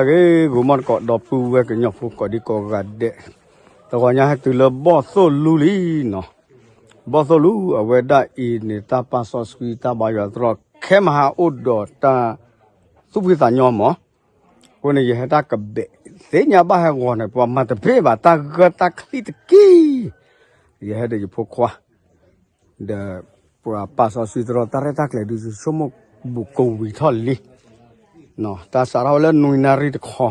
ဂ့ၤ ဂိၤမီၢ်တကိး ဒီပုၢ်ဝဲၢ်ကညီဖိကိးဒံကိးဂၤဒဲး, တဂီၤညါဟဲတုၤလၢဘီၣ်သိၣ်လူလံနီၤ. ဘီၣ်သိၣ်လူ အဝဲဒၣ်အံၤန့ၣ် တၢ်ပာ်စီဆှံတၢ်ဘါယွၤတရီ ခဲမဟါအိၣ်ဒီးတၢ်သူၣ်ဖှံသးညီမး. အဃိန့ၣ် ယဟဲတၢ်ကဘဲး သ့ၣ်ညါဘၣ်ဟဲဂီၤန့ၣ် ပှၤမၤတဘ့ၣ်ဘၣ် တၢ်ဂၢၢ်တၢ်ချံတက့ၢ်. ယဟဲဒီးယဖိခွါ ဒီးပှၤပာ်စီဆှံတရီ တၢ်ရဲၣ်တၢ်ကျဲၤဒုး ယဆိကမိၣ်ဘူးကဝံၤထီၣ်လံ. တၢ်စးထီၣ်ဝဲလၢနွံနၣ်ရံၣ်တခီ,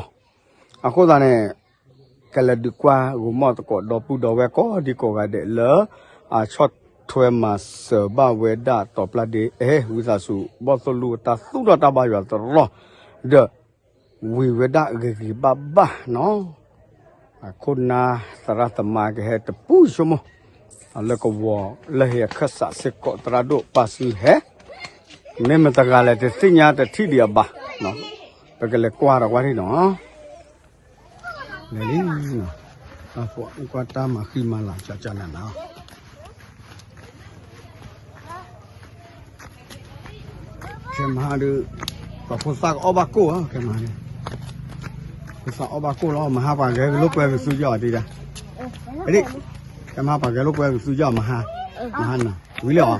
အဃိသတးန့ၣ် ကလဲၤဒုးကွၢ်ဂိၤမီၢ်တကိး ဒီပုၢ်ဒီဝဲၢ်ကိးဒံကိးဂၤဒဲးလၢ အဆီၣ်ထွဲမၤစၢၤဘၣ်ဝဲဒၣ်တီၤပျၢ်ဒ့ အဲ ဝံသးစူၤ ဘီၣ်သိၣ်လူအတၢ်သူၣ်ထီၣ်တၢ်ဘါယွၤတရီ ဒီး ဝံၤဝဲဒၣ်ဂ့ၤဂ့ၤဘၣ်ဘၣ်နီၤ. အခိၣ်နၢ်သရၣ်သမါကဟဲတပူၤဆိကမိၣ်, အလၢကဝီၤလၢဟ့ၣ်အခၢၣ်စးစ့ၢ်ကီး သရၣ်ဒိၣ်ပာ်စုဟဲ, မ့ၢ်မတဂၤလဲၣ်တသ့ၣ်ညါတထံၣ်ဒံးအဘၣ်, ပကလဲၤကွၢ်ဒီးကွၢ်ထံၣ်နီၤ. လဲၤလံ, တၢ်ကွၢ်တၢ်မၤဃံမၤလၤကကနၤနၤ ခဲမဟါဒီး ပှၤဖိသၣ်ကအီၣ်ဘၣ်ကိၢ်ဧါ, ခဲမဟါန့ၣ် ဖိသၣ်အီၣ်ဘၣ်ကိၢ်လီၤ, မဟါပှၤဂဲၤကလိာ်ကွဲကသူယီၢ်အီၤဒံးဒၣ်, ခဲမဟါပှၤဂဲၤလိာ်ကွဲကသူယီၢ်မဟါ, မဟါနၤ ဝံၤလံဧါ,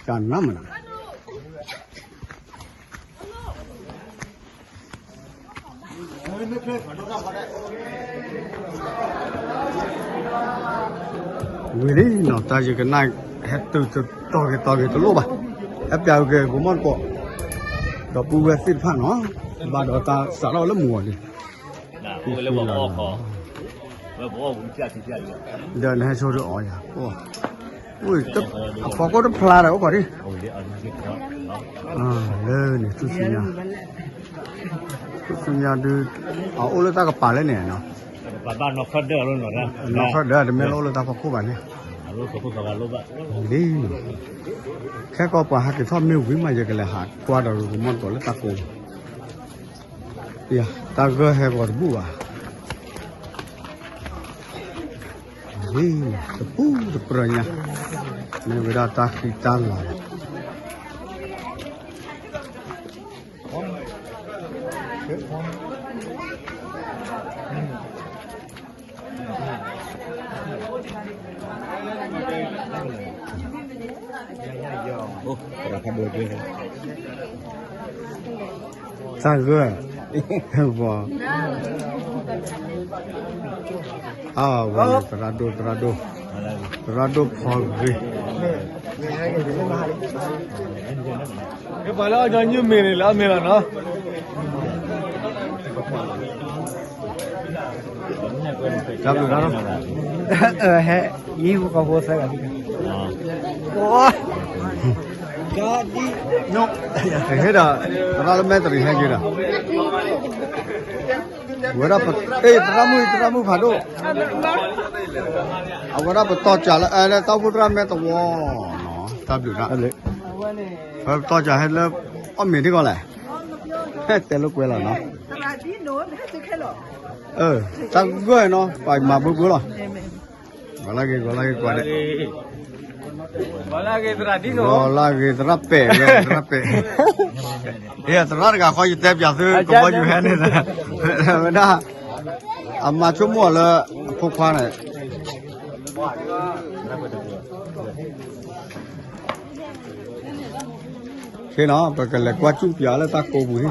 ကနၣ်မနၤ ဝံၤလံနီၤ, တၢ်ယကနၣ်ဟဲတုၤတီၤဂ့ၤတီၤဂ့ၤတလိၣ်ဘၣ်, ဟဲပျးက့ၤဂိၤမီၢ်တကိး ဒီပုၢ်ဝဲၢ်သ့ၣ်တဖၣ်နီၤ, ဘၣ်ဒီးတၢ်စးထီၣ်လၢမုၢ်ဂီၤလံ, ဒီးနဟဲဆိဒုးအီၤယၤ, အဖီခိၣ်တဖျါဒီးအိၣ်ခိးဒံး, လၢန့ၣ်ထူၣ်စုညါ, ထူၣ်စုညါဒုး အအိၣ်လၢတၢ်ကပၤလၢန့ၣ်နီၤ, နီၢ်ခီၣ်ဒၢတမ့ၢ်လၢအိၣ်လၢတၢ်ဖီခိၣ်ဘၣ်န့ၣ်, လံ, ခဲကီးပှၤဟးက့ၤထီၣ်မ့ၢ်ဝံၤမး ယကလဲၤဟးကွၢ်ဒီးဂိၤမီၢ်တကိးလၢတၢ်ကိး တၢ်ဂၢၢ်ဟဲဂီၤတဘူၣ်ဘၣ်, တပူၤတပြၢၤညါ, မ့ၢ်ဝဲဒၣ်တၢ်ဃံတၢ်လၤလီၤ. တၢ်ဂၢၢ်, အဝဲသရၣ်ဒိၣ် သရၣ်ဒိၣ်, သရၣ်ဒိၣ်ဖီဂ့ၤ, ပှၤလၢအီၣ်ညီနုၢ်မ့ၤန့ၣ် လၢအမ့ၤလီၤနီၤ. တၢ်ဘျုးတၢ်, ဟဲ, ယဟံၣ်ဖိဃီဖိသၢဂၤ, ဟဲဒီး သရၣ်လၢမဲာ်တရံးဟဲက့ၤဒီး, ဝဲဒၣ်, သရၣ်မုၣ် သရၣ်မုၣ်ဖးဒိၣ်, အဝဲဒၣ်ပတီၢ်စၢ်လၢ အဲ လၢတၢ်အိၣ်ဖှိၣ်သရၣ်မဲာ်သဝီနီၤ, တၢ်ဘျုးတၢ်, ပတီၢ်စၢ်ဟဲလၢ အီၣ်မ့ၤဒ်ကီးလဲၣ်, ဟဲတဲလိာ်ကွဲလီၤနီၤ, တၢ်ဂီၢ်နီၤ ပှၤမၤဘှီဘှီလီၤ, ဂီၤလၢဂ့ၤ ဂီၤလၢဂ့ၤ ကွၢ်ဒဲး, ဂီၤလၢဂ့ၤသရၣ်ပဲာ်, သရၣ်တဂၤဃီ ယတဲပၠးသု ကဘီယူၤဟဲန့ၣ်, ဝဲဒၣ် အမၤဆိကမိၣ်အီၤလၢ အဖိခွါန့ၣ် နီၤ ပကလဲၤကွၢ်စူၣ်ပၠးလၢတၢ်ကိးပူၤ,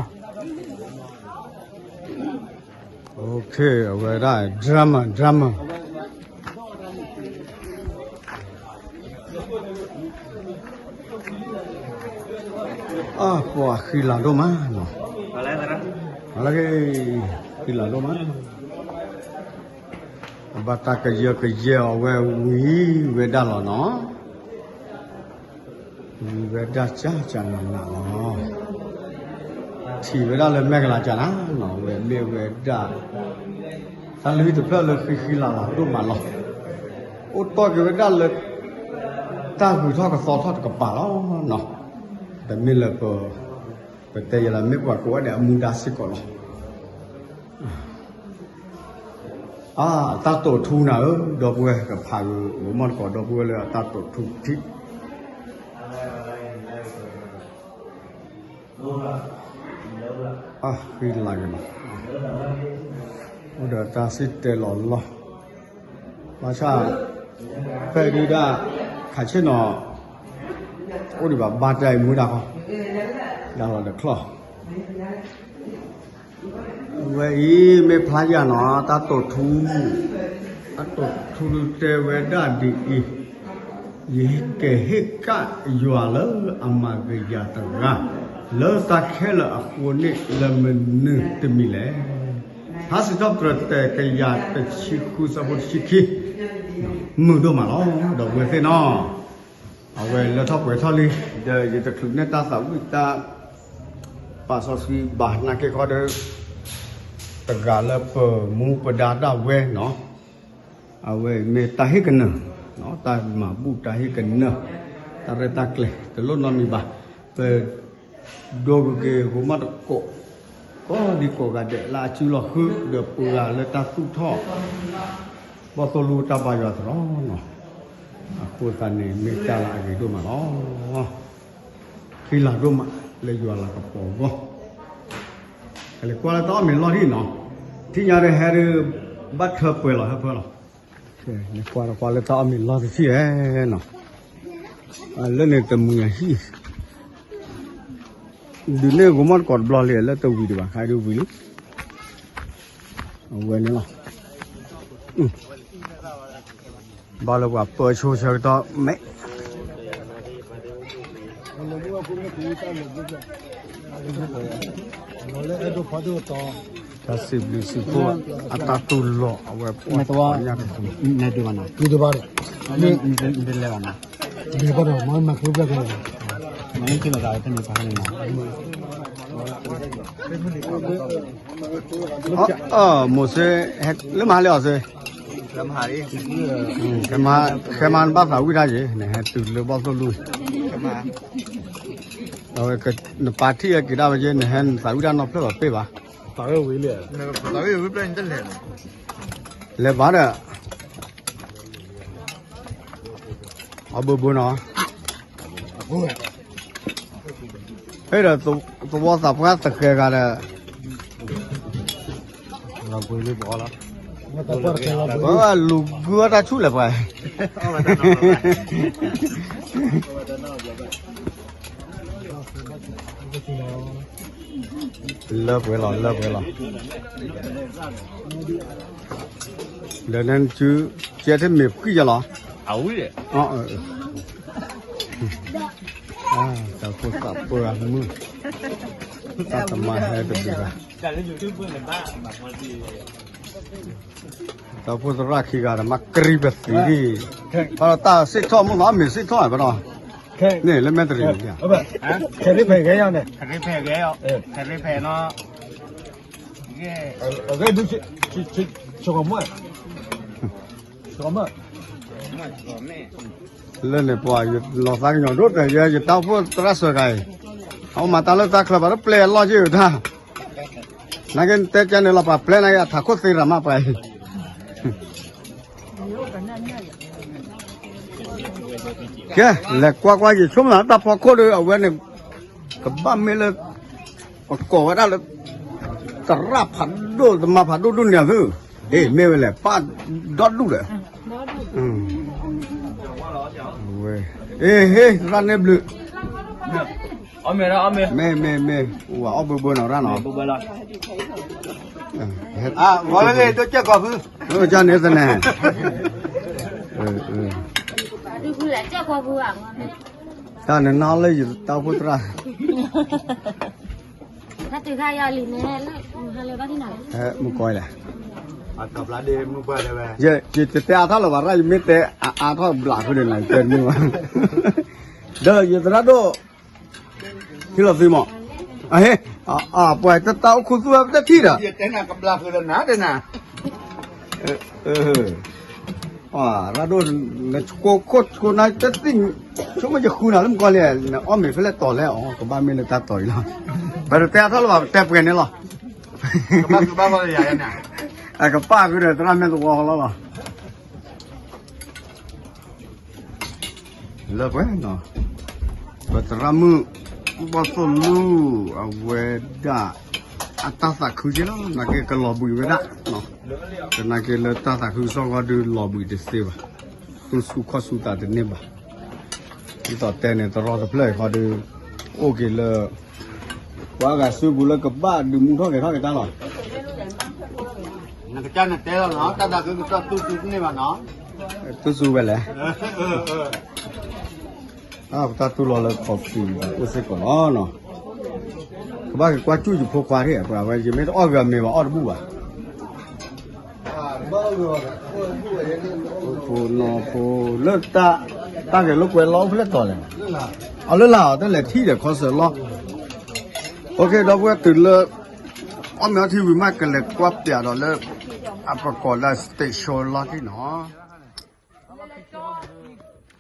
အဝဲဒၣ် drummer, drummer, အပှၤဃံလၤဒိၣ်မးနီၤ, ဃံလၤဒိၣ်မး, အဘၣ်တၢ်ကယၢကယဲအီၤဝဲဝံၤဝဲဒၣ်လီၤနီၤ. ဝံၤဝဲဒၣ်ကၢ်ကၢ်နးနးလီၤ. ထံၣ်ဝဲဒၣ်လၢမဲာ်ကလၤကၢ်နးနီၤ, ဝဲမ့ၢ်ဝဲဒၣ် တၢ်လုၢ်တဖျၢၣ်လၢဃံဃံလၤလၤဒိၣ်မးလီၤ. အိၣ်တီၢ်က့ၤဝဲဒၣ်လၢ တၢ်ဂုၤထီၣ်ကသီထီၣ်တကပၤလီၤနီၤ. တမ့ၢ်လၢပ ပတဲယဲလၢမ့ၢ်ပှၤကိးဂၤဒဲးအမူဒါစ့ၢ်ကီးလီၤ. အ အတၢ်တိာ်ထူနၤဧၢ, ဒီပုၢ်ဝဲၢ်ကဖးဂ့ၤ ဂီၤမီၢ်တကိးဒီပုၢ်ဝဲၢ်လၢအတၢ်တိာ်ထူထံး. အဃံလၤက့ၤလီၤ, အိၣ်ဒီးတၢ်စံၣ်တဲၤလီၤလီၢ်, ဘၣ်ဆၣ် ဖဲဒုဒၣ် ခးဆ့ၣ်နီၤ အိၣ်ဒံးဘၣ် ဘါတဲအံၤမူဒါခီ, ယၤလီၤဒီးချီၣ် ဝဲအံၤမ့ၢ်ဖျါယၤနီၤ တၢ်တိာ်ထူ, တၢ်တိာ်ထူတဲဝဲဒၣ်ဒ်အံၤ, ယကဟ့ၣ်ကၣ်ယွၤလၢအမၤကယၤတဂၤ, လၢတၢ်ခဲလၢာ်အဃိန့ၣ် လၢမနုၤတမံၤလဲၣ်. ထါစံးထီၣ်ပတြၢၤ တကယၤတဆံဃု ဆၢဖိတဆံခံ, မုာ်ဒိၣ်မးလီၤ. ဒီးဝဲသ့ၣ်နီၤ အဝဲလၢထီၣ်ပှဲၤထီၣ်လံ, ဒီးယတချုးန့ၢ်တၢ်သးဝံၣ်တၢ်ပာ်စီဆှံဘၣ်နာ်က့ခီဒီး တဂၤလၢပမူပဒါဒၣ်ဝဲနီၤ, အဝဲမ့ၢ်တၢ်ဟ့ၣ်ကနၢၤ, တၢ်မၤဘူၣ်တၢ်ဟ့ၣ်ကနၢၤ, တၢ်ရဲၣ်တၢ်ကျဲၤတလိၣ်နီတမံၤဘၣ်, ပ ဒိကက့ၤ ကိးမးတကိး, ကိးဒံကိးဂၤဒဲးလၢအစုလီၤဃုာ် ဒီးပှၤလၢတၢ်သူၣ်ထီၣ် ဘီၣ်သိၣ်လူတၢ်ဘါယွၤသရိာ်နီၤ, အဃိသတးန့ၣ် မ့ၢ်တၢ်လၢအဂ့ၤဒိၣ်မးလီၤ. ဃံလၤဒိၣ်မးလၢယွၤလၤကပီၤအဂီၢ်, ကလဲၤကွၢ်လၢတၢ်အီၣ်မ့ၤလီၢ်ထံနီၤ, ထံၣ်ညါဒီးဟဲဒီး ဘၣ်ထၢပှဲၤလီၤဟဲဖၢလီၤ, နကွၢ်တကွၢ်လၢတၢ်အီၣ်မ့ၤလီၢ်တထံၣ်ဧဲနီၤ, လၢန့ၣ်တမုာ်အဟံၣ် ဒုးန့ၢ်ဂိၤမီၣ်တကိးတဘျီလံ လၢတဝံၤဒံးဘၣ် ခါဒုးဝံၤလံ, အဝဲန့ၣ်လီၤ, ဘၣ်လၢပှၤပၢဆိဆၢကတီၢ်မဲာ်, တၢ်စံးဘျုးစံးဖှိၣ် အတၢ်တူၢ်လိာ် အဝဲပှၤညၣ်တပူၤ, နဒုးဘၣ်နီၤ, နဒုးဘၣ်ဒီး, နလဲၤဘၣ်နီၤ, လဲၤဘၣ်ဒီး မ့ၢ်မၤကျိၤကျဲၤကျဲၤ, မ့ၢ်က့ၤလီၤသးဝဲဖဲန့ၣ် ပှၤဟဲန့ၣ်နီၤ, မိၤစ့ လၢမဟါလၢအီၤစ့, ခဲမဟါနဘၣ်သးဝံၣ်တၢ်ယ့ၣ် နဟဲတုၤလၢဘီၣ်သိၣ်လူ, အဝဲနပာ်ထံၣ်ဝဲက့ၤဒၣ်ဝဲယ့ၣ် နဟဲနသးဝံၣ်တၢ်နီတဖျၢၣ်ဘၣ်ပ့ၢ်ဘၣ်, လဲၤဘၣ်ဒီး အီၣ်ဘၢဘၢနီၤ, ဖဲဒီးသဝီသးပှၢ်သဃဲၤဂၤဒီး, ပှၤလူၤဂုၢ်အီၣ်တၢ်ဆူၣ်လဲၣ်ပှၤ, လၢပှဲၤလီၤ လၢပှဲၤလီၤ, ဒီးနစု ကဲထမ့ၢ်ဖှံယလီၤ, တၢ်ဖိသၣ်ပှၢ်မုၢ်, တၢ်တမၤဟဲတဘျုးဂၤ, တၢ်ဖိသရၣ်ခံဂၤဒီး မၤကရံပသံးဒ်, ဘၣ်ဒီးတၢ်စံၣ်ထီၣ်မုၢ်လီၤ မ့ၢ်စံၣ်ထီၣ်ဘၣ်ဒီး, န့ၣ်လၢမဲာ်တရံးန့ၣ်, လၢန့ၣ်ပှၤ ယလီၤသးကညီၤဒိၣ်တဲာ်ယဲ ယတၢ်အိၣ်ဖှိၣ်သရၣ်စၢၤဂၤအံၤ, အဝဲမၤတၢ်လၢတၢ်ချၢဘၣ် တပျဲအလီၢ်က့ၤတၢ်, နာ်က့တဲကဲန့ၣ်လီၤ ပှၤပျဲနာ်က့ အထးခိၣ်သ့ရၤမးပှၤအံၤ ကဲ လဲၤကွၢ်ကွၢ် ယဆိကမိၣ်လၢတၢ်ဖီခိၣ်ဒီး အဝဲန့ၣ် ကဘၣ်မ့ၢ်လၢ ပကိးဝဲဒၣ်လၢ သရၣ်ဖးဒိၣ် သမါဖးဒိၣ်ဒိၣ်န့ၣ်သု, အ့ မ့ၢ်ဝဲလဲၣ် ပၢ်ဒီဒူၣ်ဒီး, ဝဲ, အ့ ဟ့ သရၣ်န့ၣ်ဘျုး, မ့ၢ် မ့ၢ် မ့ၢ် အိၣ်ဝဲအီၣ်ဘၢဘၢနီၤရၣ်နီၤ, ဂီၤလၢလၢ ဒိၣ်ကၠၢ်ကီၢ်ဖု, ဒိၣ်ကၠၢ်န့ၣ်သန့ၣ်, တၢ်နနီၢ်လၢယတၢ်အိၣ်ဖှိၣ်သရၣ်, မုၢ်ကီးလဲၣ်, ယတတဲအါထီၣ်လၢၤဘၣ်ရၣ် ယမ့ၢ်တဲအါအါထီၣ်ဘျးဃုာ်ဒီးနၤ ယတဲတမုာ်ဘၣ်, ဒီးယသရၣ်ဒိၣ် ဟ့ၣ်လီၤသုမး, အဟ့ၣ်, ပှၤတၢ်အိၣ်ခူသူၣ်ဝဲပတထံၣ်ဒီး, ရၣ်ဒိၣ် နကိးခိၣ်ဆိနါတသ့ၣ်, ဆိကမိၣ်ယဃုနၤလၢမုၢ်ကီးလဲၣ်, နအီၣ်မ့ၤဖဲလဲၣ်တီၤလဲၣ်အီၤ ကဘၣ်မ့ၢ်လၢတၢ်တီၤအံၤလီၤ, ပတတဲအါထီၣ်လၢၤဘၣ် ပတဲပှဲၤန့ၣ်လီၤ, အကပၣ်ဃုာ်ဒီးသရၣ်မဲာ်သဝီလီၤလီၤ လၢပှဲၤနီၤ, ပသရၣ်မုၣ် ဘီၣ်သိၣ်လူၢ် အဝဲဒၣ် အတၢ်သးခုက့လီၤ နာ်က့ကလီၤဘှံးဝဲဒၣ်, ကနာ်က့လၢတၢ်သးခုကစီၣ်ဃီဒုးလီၤဘှံးတသ့ဘၣ်, သူၣ်ဆူၣ်ခီၣ်ဆူၣ်သးတန့ၢ်ဘၣ်, ဒ်သိးတဲန့ၣ် တရီတဖျၢၣ်အံၤဃီဒုး အိၣ်က့ၤလၢ ပှၤဂၤစုပူၤလၢကဘၣ်ဒုးမူထီၣ်ကဲၤထီၣ်က့ၤတၢ်လီၤ. နကစၢ်နတဲလီၤနီၤ တၢ်သးခုကစီၣ်သူၣ်ဆူၣ်တန့ၢ်ဘၣ်နီၤ, သူၣ်ဆူၣ်ဝဲလဲၣ်, ပတၢ်သူၣ်လီၤလၢ coffee အိၣ်စ့ၢ်ကီးလီၤနီၤ, ကဘၣ်က့ၤကွၢ်စူၣ်ယဖိခွါဒၣ် ပှၤဝဲယမ့ၢ်တအီၣ်ဂ့ၤအမ့ၤဘၣ်အီၣ်တဘူၣ်ဘၣ် ဖိနီၤဖိ လၢတၢ် တၢ်ဂဲၤလိာ်ကွဲလီၤအိၣ်ဖဲလဲၣ်တီၤလဲၣ်, အလၢလာ်အီၤတလဲၤထံၣ်ဒီးခီစၢၤလီၢ်, အိၣ်ခ့ ဒီပုၢ်ဝဲၢ်တုၤလၢ အီၣ်မ့ၤအီထံဝံၤမးကလဲၤကွၢ်ပျးဒီးလၢ အပကိးလၢ stage show လီၢ်တံၢ်နီၤ,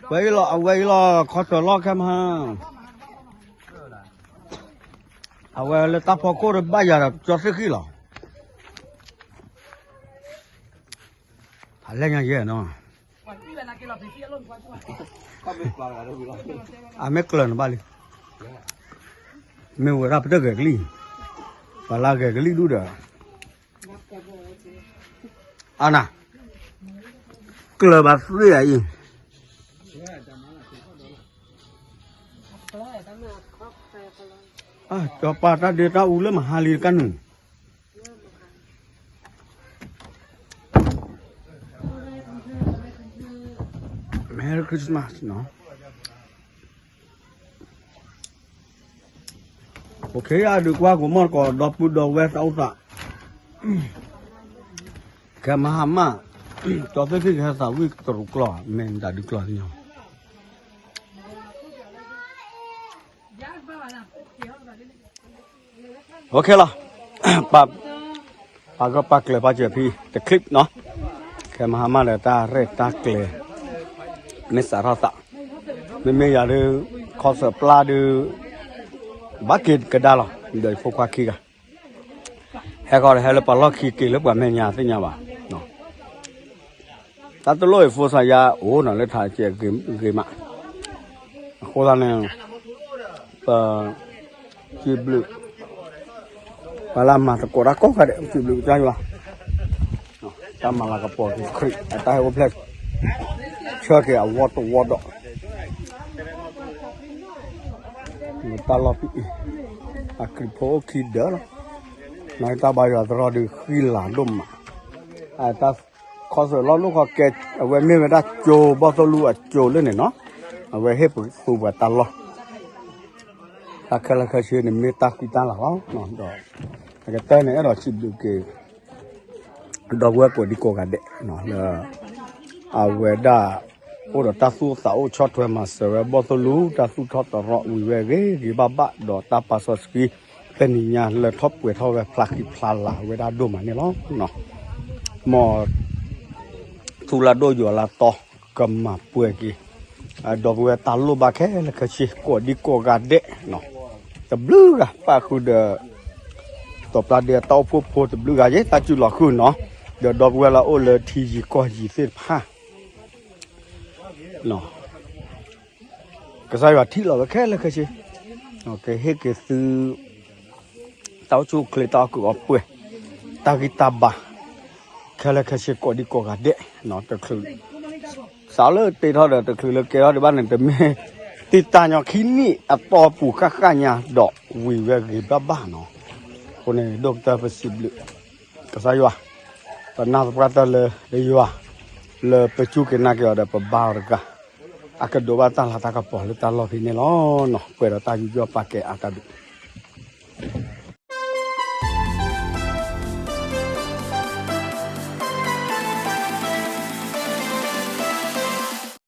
ဝဲအံၤလီၤ အဝဲအံၤလီၤ ခီစၢၤလီၢ်ခဲမဟါ အဝဲလၢတၢ်ဖီခိၣ်တဘၣ်ယၤဒီးကၠီသ့ၣ်ဃံၣ်လီၤ, ဖးလဲၢ်ညါယဲၢ်နီၤ, အမ့ၢ်ကျၢၤနဘၣ်လံ, မ့ၢ်ဝဲဒၣ်ပတဂဲၤကလံၢ်, ပှၤလၢဂဲၤကလံၢ်ဒူၣ်ဒီး အနၤ, ကျၢၤဘၣ်သ့ၣ်အံၤ, ကၠီပာ်တၢ်ဒ့တၢ်အူလၢမဟါလံတကါနုာ် Merry Christmas နီၤ, အိၣ်ခ့ အဒုးကွၢ်ကမီၢ်တကိး ဒီပုၢ်ဒီဝဲၢ်တၢ်အိၣ်သး, ခဲမဟါမး, ကၠီသ့ၣ်သ့ၣ်ကဟဲသးဝံၣ်တရူးကျီၢ် မ့ၢ်တၢ်ဒုးကျီၢ်သ့ၣ်ညါ အိၣ်ခ့လီၤ, ပာ်ဂၢၢ်ပာ်ကျၢၤပာ်စၢၤဖံတချံးနီၤ, ခဲမဟါမးဒီးတၢ်ရဲၣ်တၢ်ကျဲၤ မ့ၢ်စးထီၣ်သး, မ့မ့ၢ်ယၤဒုး ခီစၢၤပျၢ်ဒုး ဘၣ်က့ၤကဒါလီၤ, ဒီးယဖိခွါခံဂၤ ဟဲဃီဒီးဟဲလၢပှၤလီၢ်ခံက့ၤလၢပှၤမဲာ်ညါသ့ၣ်ညါဘၣ် တၢ်တလိၣ်အံၤ ဖိစါယါအိၣ်နီၤလၢထးကဲးဂ့ၤမး, အဃိသတးန့ၣ် ပ စံးဘျုး ပှၤလၢအမၤသကိးတၢ်ကိးဂၤဒဲး စံးဘျုးကစၢ်ယွၤ, တၢ်မၤလၤကပီၤက့ၤခရံာ် အတၢ်ဟဲအိၣ်ဖျဲၣ် ဆၢက့ၤအဝီတဝီဒီး တၢ်လီၢ်ဖဲအံၤ အခရံာ်ဖိအိၣ်ခံဒၢလီၤ, နတၢ်ဘါယွၤသရီဒုးဃံလၤဒိၣ်မး, အတၢ် ခီစၢၤလီၢ်လီၢ်ခီကဲ အဝဲမ့ၢ်ဝဲဒၣ်ကၠိဘီၣ်သိၣ်လူအကၠိလၢန့ၣ်နီၤ, အဝဲဟ့ၣ်ပသူပှၤတၢ်လီၢ်, တၢ်ခဲလၢာ်ခဲဆ့န့ၣ်မ့ၢ်တၢ်ဃံတၢ်လၤလီၤ, ဒီး အကတၢၢ်န့ၣ် အဲၣ်ဒိးစံးဘျုးက့ၤ ဒီပုၢ်ဝဲၢ်ကိးဒံကိးဂၤဒဲး လၢ အဝဲဒၣ် အိၣ်ဒီးတၢ်သူၣ်အိၣ်သးအိၣ်ဆီၣ်ထွဲမၤစၢၤဝဲဘီၣ်သိၣ်လူ တၢ်သူၣ်ထီၣ်တရီဝံၤဝဲဂ့ၤဂ့ၤဘၣ်ဘၣ် ဒီးတၢ်ပာ်စီဆှံ တနံၤညါလၢထီၣ်ပှဲၤထီၣ်ဝဲဖျါဃံဖျါလၤဝဲဒၣ်ဒိၣ်မးန့ၣ်လီၤ. မ် ထူလၢဒိၣ်ယိာ်လၢတီ ကမၤပှဲၤက့ၤ ဒီပုၢ်ဝဲၢ်တၢ်လိၣ်ဘၣ်ခဲလၢာ်ခဲဆ့ ကိးဒံကိးဂၤဒဲး တဘျုးဂၤ ပာ်ဃုာ်ဒီး တီၤပျၢ်ဒ့အတၢ်အိၣ်ဖှိၣ်ဖိတဘျုးဂၤယဲ တၢ်စူၤလီၤဃုာ်နီၤ ဒီးဒီပုၢ်ဝဲၢ်လၢအအိၣ်လၢထံယံၤကီၢ်ယံၤသ့ၣ်တဖၣ် ကစၢ်ယွၤထံၣ်လီၤဝဲခဲလၢာ်ခဲဆ့ ကဟ့ၣ်က့ၤသု တၢ်အိၣ်ဆူၣ်အိၣ်ချ့ တၢ်အီၣ်ကုးအီပှဲၤ တၢ်ဂံၢ်တၢ်ဘါ ခဲလၢာ်ခဲဆ့ ကိးဒံကိးဂၤဒဲး တချုး စးလၢတ့ထီၣ်ဒီး တချုးလၢကဲထီၣ်ဒံးဘၣ်န့ၣ် တမ့ၢ် တံၢ်တၢ်ညီခံနံၣ်အတီၢ်ပူၤဃၣ်ဃၣ်ညါဒီး ဝံၤဝဲဂ့ၤဘၣ်ဘၣ်နီၤ. အဃိန့ၣ် ဒိၣ်ကတၢၢ်ပစံးဘျုး ကစၢ်ယွၤ ပနာ်သပှၢ်တၢၢ်လၢယွၤ လၢပစူၢ်က့ၤနာ်က့ၤအီၤဒီးပဘါအီၤတဂၤ အကဒိးဘၣ်တၢ်လၤတၢ်ကပီၤလၢတၢ်လီၢ်ဖဲန့ၣ်လီၤ. ပှဲၤဒီးတၢ်ယူးယီၣ်ပာ်ကဲအါတၢ်ဒုး